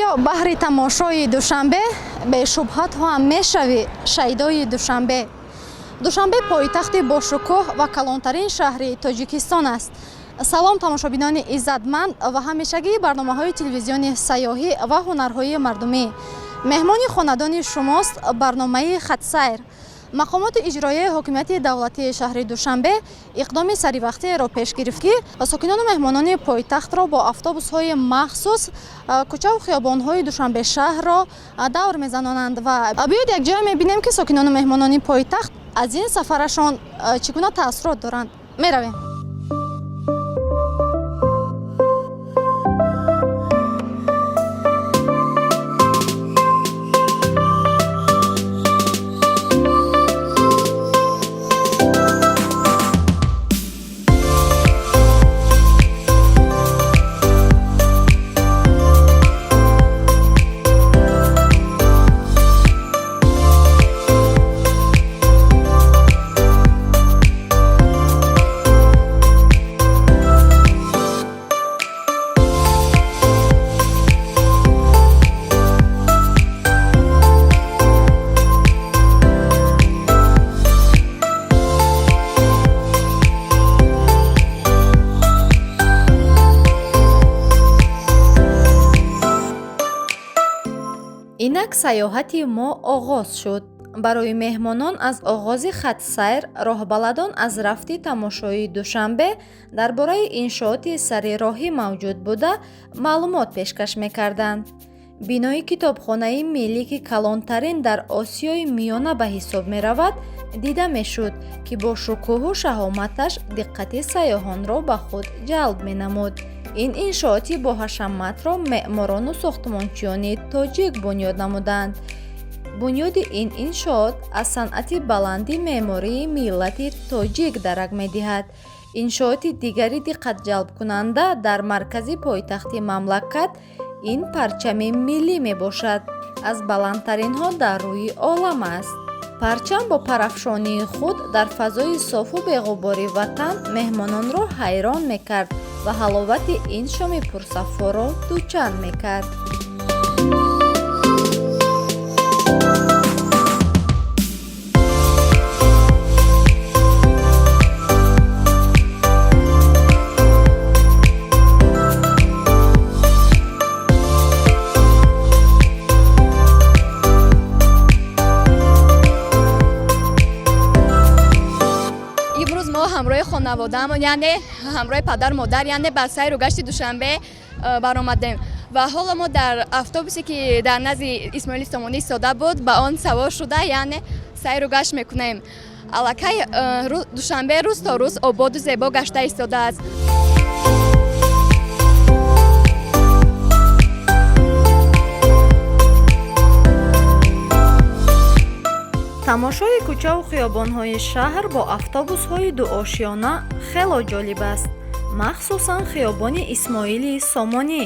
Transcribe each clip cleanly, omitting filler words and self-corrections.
Биё баҳри тамошои Душанбе, бешубҳа ту ҳам мешавӣ шайдои Душанбе. Душанбе пойтахти бошукӯҳ ва калонтарин шаҳри Тоҷикистон аст. Салом, тамошобинони иззатманд ва ҳамешагии барномаҳои телевизиони сайёҳӣ ва ҳунарҳои мардумӣ. Меҳмони хонадони шумост барномаи «Хатсайр». Мақомоти иҷроияи ҳокимияти давлатии шаҳри Душанбе иқдоми саривақтиеро пеш гирифт, ки сокинону меҳмонони пойтахтро бо автобусҳои махсус кӯчаву хиёбонҳои Душанбе шаҳрро давр мезанонанд. Ва биёед, якҷоя мебинем, ки сокинону меҳмонони пойтахт аз ин сафарашон чӣ гуна таассурот доранд. Меравем. Инак сайёҳати мо оғоз шуд. Барои меҳмонон аз оғози хатсайр роҳбаладон аз рафти тамошои Душанбе дар бораи иншооти сари роҳӣ мавҷуд буда маълумот пешкаш мекарданд. Бинои китобхонаи миллӣ, ки калонтарин дар Осиёи Миёна ба ҳисоб меравад, дида мешуд, ки бо шукӯҳу шаҳоматаш диққати сайёҳонро ба худ ҷалб менамуд. Ин иншооти боҳашаматро меъморону сохтмончиёни тоҷик бунёд намуданд. Бунёди ин иншоот аз санъати баланди меъмории миллати тоҷик дарак медиҳад. Иншооти дигари диққатҷалбкунанда дар маркази пойтахти мамлакат ин парчами миллӣ мебошад. Аз баландтаринҳо дар рӯи олам аст. Парчам бо парафшонии худ дар фазои софу беғубори ватан меҳмононро ҳайрон мекард ва ҳаловати ин шоми пурсафоро дучанд мекард. Имрӯз мо ҳамроҳи хонаводаамон, яъне ҳамроҳи падару модар, яъне ба сайру гашти Душанбе баромадем ва ҳоло мо дар автобусе, ки дар назди Исмоили Сомонӣ истода буд, ба он савор шуда, яъне сайру гашт мекунем. Аллакай Душанбе рӯз то рӯз ободу зебо гашта истодааст. Тамошои кӯчаву хиёбонҳои шаҳр бо автобусҳои дуошёна хело ҷолиб аст, махсусан хиёбони Исмоили Сомонӣ,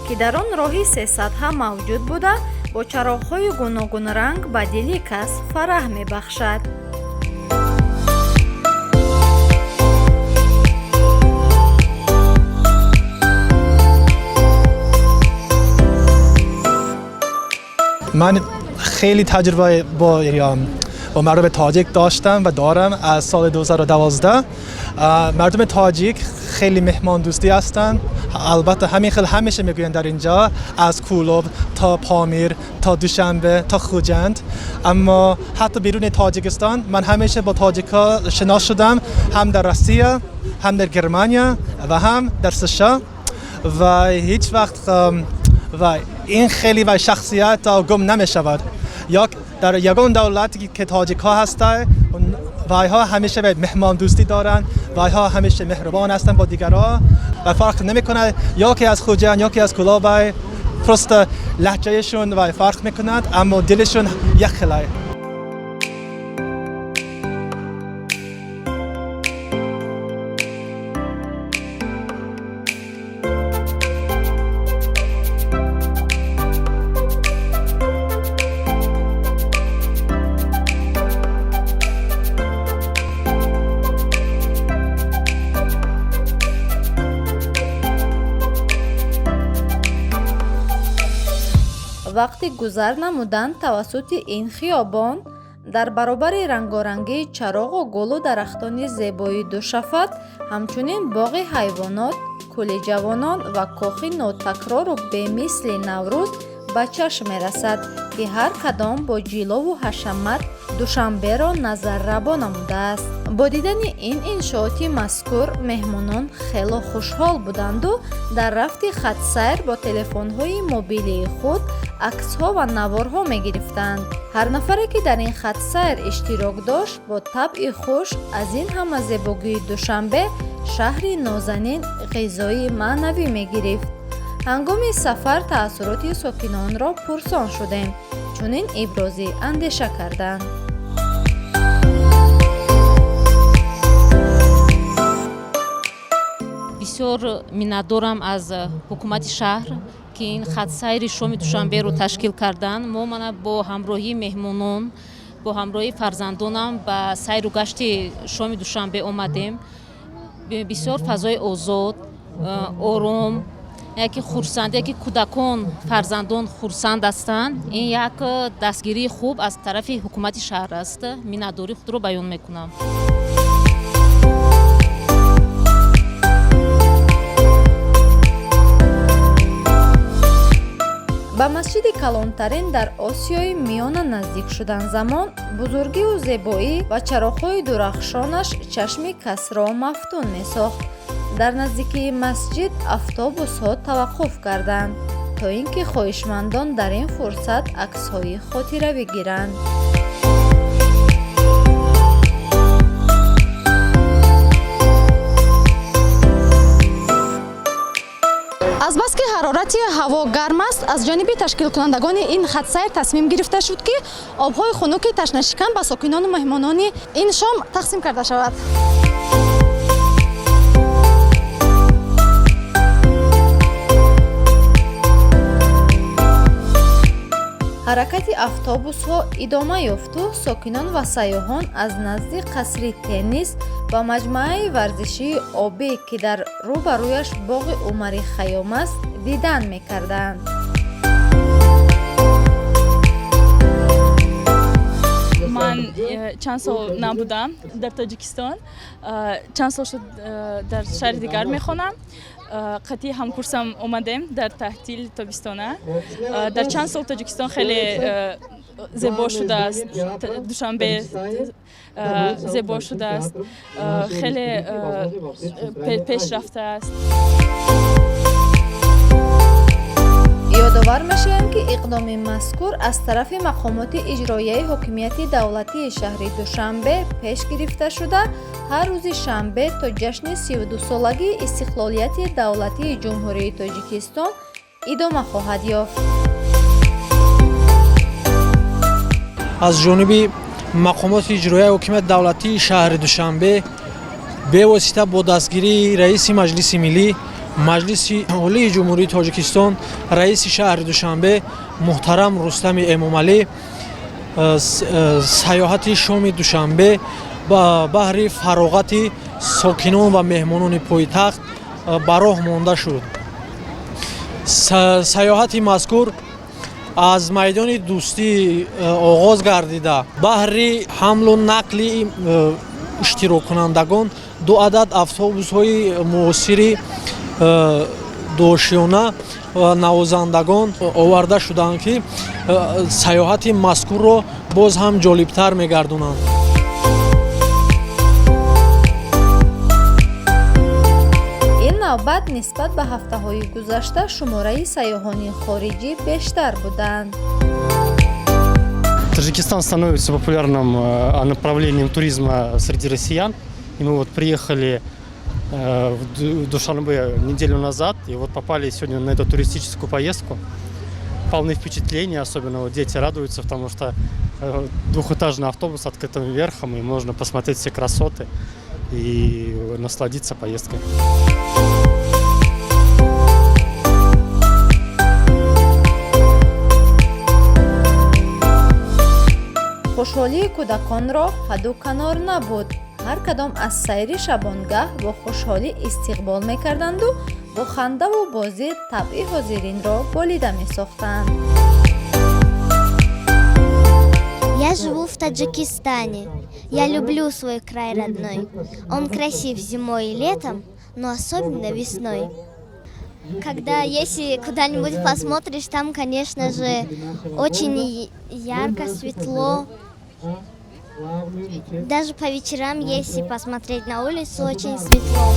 ки дар он роҳи сесатҳа мавҷуд буда, бо чароғҳои гуногунранг ба дили кас фараҳ мебахшад. من خیلی تجربه با مردم تاجیک داشتم و دارم از سال 2012. مردم تاجیک خیلی مهمان دوستی هستند. البته همین خیلی همیشه میگویند در اینجا از کولوب تا پامیر تا دوشنبه تا خوجند، اما حتی بیرون تاجیکستان من همیشه با تاجیک ها شناس شدم، هم در روسیه، هم در گرمانیا و هم در سشا و هیچ وقت و این خیلی و شخصیت گم نمی شود. یا در یگان دولتی که تاجیک ها هستند و ها همیشه به مهمان دوستی دارند و ها همیشه مهربان هستند با دیگران و فرق نمیکنه یا که از خوجند یا که از کولاب، просто لهجهشون و فرق میکند، اما دلشون یک خلای. Вақти гузар намудан тавассути ин хиёбон дар баробари рангорангии чароғу гулу дарахтони зебои душафат, ҳамчунин боғи ҳайвонот, кӯли ҷавонон ва кохи нотакрору бемисли Наврӯз ба чашм мерасад, ки ҳар кадом бо ҷилову ҳашамат Душанберо назаррабо намудааст. Бо дидани ин иншооти мазкур меҳмонон хело хушҳол буданду дар рафти хатсайр бо телефонҳои мобилии худ аксҳо ва наворҳо мегирифтанд. Ҳар нафаре, ки дар ин хатсайр иштирок дошт, бо табъи хуш аз ин ҳама зебогии Душанбе, шаҳри нозанин, ғизои маънавӣ мегирифт. Ҳангоми сафар таассуроти сокинонро пурсон шудем, чунин ибрози андеша карданд. Бисёр миннатдорам аз ҳукумати шаҳр, ки ин хатсайри шоми Душанберо ташкил карданд. Мо мана бо ҳамроҳии меҳмонон, бо ҳамроҳии фарзандонам ба сайру гашти шоми Душанбе омадем. Бисёр фазои озод, ором, яке хурсанд, яке кӯдакон, фарзандон хурсанд ҳастанд. Ин як дастгирии хуб аз тарафи ҳукумати шаҳр аст. Миннатдории худро баён мекунам. Ба масҷиди калонтарин дар Осиёи Миёна наздик шудан замон бузургиву зебоӣ ва чароғҳои дурахшонаш чашми касро мафтун месохт. Дар наздикии масҷид автобусҳо таваққуф карданд, то ин ки хоҳишмандон дар ин фурсат аксҳои хотиравӣ гиранд. Азбаски ҳарорати ҳаво гарм аст, аз ҷониби ташкилкунандагони ин хатсайр тасмим гирифта шуд, ки обҳои хунуки ташнашикан ба сокинону меҳмонони ин шом тақсим карда шавад. Ҳаракати автобусҳо идома ёфту сокинон ва сайёҳон аз назди қасри теннис ва маҷмӯаи варзишии обӣ, ки дар рӯ ба рӯяш боғи Умари Хайём аст, дидан мекарданд. Ман чанд сол набудам дар Тоҷикистон, чанд сол шуд, дар шаҳри дигар мехонам. Қатъи ҳамкурсам омадем дар таҳтил тобистона. Дар чанд сол Тоҷикистон хеле зебо шудааст, Душанбе зебо шудааст, хеле пеш рафтааст. Ёдовар мешавем, ки иқдоми мазкур аз тарафи мақомоти иҷроияи ҳокимияти давлатии шаҳри Душанбе пеш гирифта шуда, ҳар рӯзи шанбе то ҷашни 32-солагии истиқлолияти давлатии Ҷумҳурии Тоҷикистон идома хоҳад ёфт. Аз ҷониби мақомоти иҷроияи ҳокимияти давлатии шаҳри Душанбе бевосита бо дастгирии раиси Маҷлиси миллӣ, Маҷлиси Олии Ҷумҳурии Тоҷикистон, раиси шаҳри Душанбе муҳтарам Рустами Эмомалӣ сайёҳати шоми Душанбе ба баҳри фароғати сокинон ва меҳмонони пойтахт ба роҳ монда шуд. Сайёҳати мазкур аз майдони Дӯстӣ оғоз гардида, баҳри ҳамлу нақли иштироккунандагон ду адад автобусҳои муосири дуошиёна ва навозандагон оварда шуданд, ки сайёҳати мазкурро боз ҳам ҷолибтар мегардонанд. Ин навбат нисбат ба ҳафтаҳои гузашта шумораи сайёҳони хориҷӣ бештар буданд. Таджикистан становится популярным направлением туризма среди россиян. И мы вот приехали в Душанбе неделю назад и вот попали сегодня на эту туристическую поездку. Полны впечатлений, особенно вот дети радуются, потому что двухэтажный автобус с открытым верхом, и можно посмотреть все красоты и насладиться поездкой. Хушҳолии кӯдаконро ҳадду канор набуд. Ҳар кадом аз сайри шабонгаҳ бо хушҳолӣ истиқбол мекарданду бо хандаву бозӣ табъи ҳозиринро болида месохтанд. Я живу в Таджикистане. Я люблю свой край родной. Он красив зимой и летом, но особенно весной. Когда если куда-нибудь посмотришь, там, конечно же, очень ярко, светло. Даже по вечерам, если посмотреть на улицу, очень светло.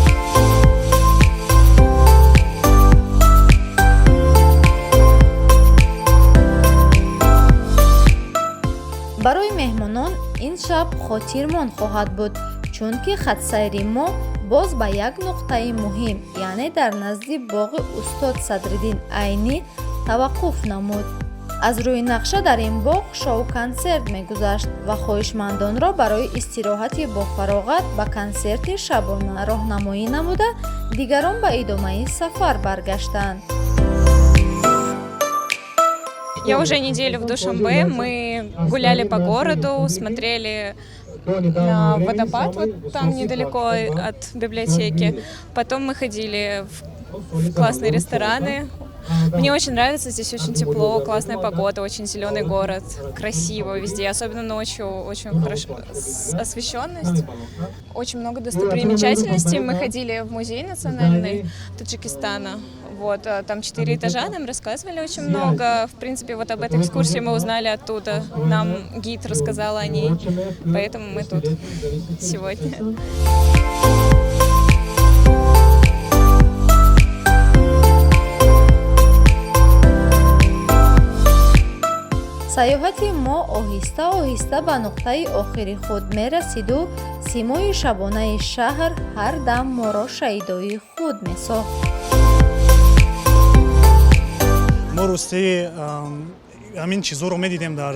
Барои меҳмонон ин шаб хотирмон хоҳад буд, чунки хатсайри мо боз ба як нуқтаи муҳим, яъне дар назди боғи устод Садриддин Айнӣ таваққуф намуд. Аз рӯи нақша дар ин боғ шоу-консерт мегузашт ва хоҳишмандонро барои истироҳати бофароғат ба консерти шабона роҳнамоӣ намуда, дигарон ба идомаи сафар баргаштанд. Я уже неделю в Душанбе, мы гуляли по городу, смотрели на водопад вот там недалеко от библиотеки. Потом мы ходили в классные рестораны. Мне очень нравится, здесь очень тепло, классная погода, очень зеленый город, красиво везде, особенно ночью очень хорошо освещенность. Очень много достопримечательностей. Мы ходили в музей национальный Таджикистана. Вот, там 4 этажа, нам рассказывали очень много. В принципе, вот об этой экскурсии мы узнали оттуда. Нам гид рассказал о ней, поэтому мы тут сегодня. Саёҳати мо оҳиста оҳиста ба нуқтаи охири худ мерасиду симои шабонаи шаҳр ҳар дам моро шайдои худ месохт. Мо рости ҳамин чизҳоро медидем дар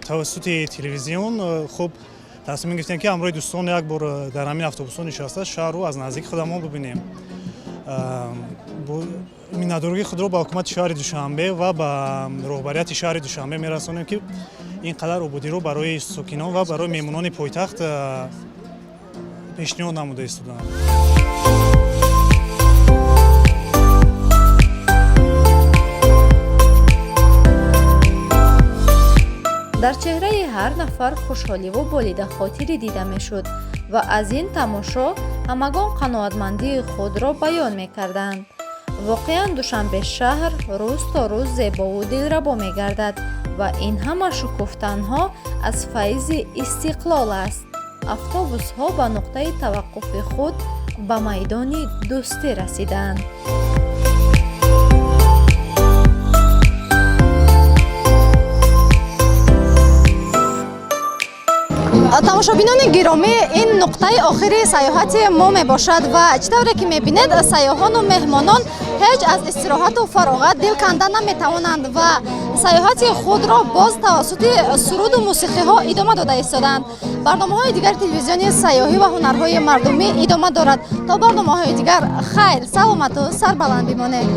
тавассути телевизион. Хуб, тасмим гирифтем, ки ҳамроҳи дӯстон як бор дар ҳамин автобусҳо нишаста, шаҳрро аз наздик худамон бибинем. Миннатдории худро ба ҳукумати шаҳри Душанбе ва ба роҳбарияти шаҳри Душанбе мерасонем, ки ин қадар ободиро барои сокинон ва барои меҳмонони пойтахт пешниҳод намуда истодаанд. Дар чеҳраи ҳар нафар хушҳоливу болидахотирӣ дида мешуд ва аз ин тамошо ҳамагон қаноатмандии худро баён мекарданд. Воқеан, Душанбе шаҳр рӯз то рӯз зебову дилрабо мегардад ва ин ҳама шукуфтанҳо аз файзи истиқлол аст. Автобусҳо ба нуқтаи таваққуфи худ, ба майдони Дӯстӣ расиданд. Тамошобинони гиромӣ, ин нуқтаи охири сайёҳати мо мебошад ва чӣ тавре ки мебинед, сайёҳону меҳмонон ҳеҷ аз истироҳату фароғат дил канда наметавонанд ва сайёҳати худро боз тавассути суруду мусиқиҳо идома дода истодаанд. Барномаҳои дигари телевизиони сайёҳӣ ва ҳунарҳои мардумӣ идома дорад. То барномаҳои дигар, хайр, саломату сарбаланд бимонед.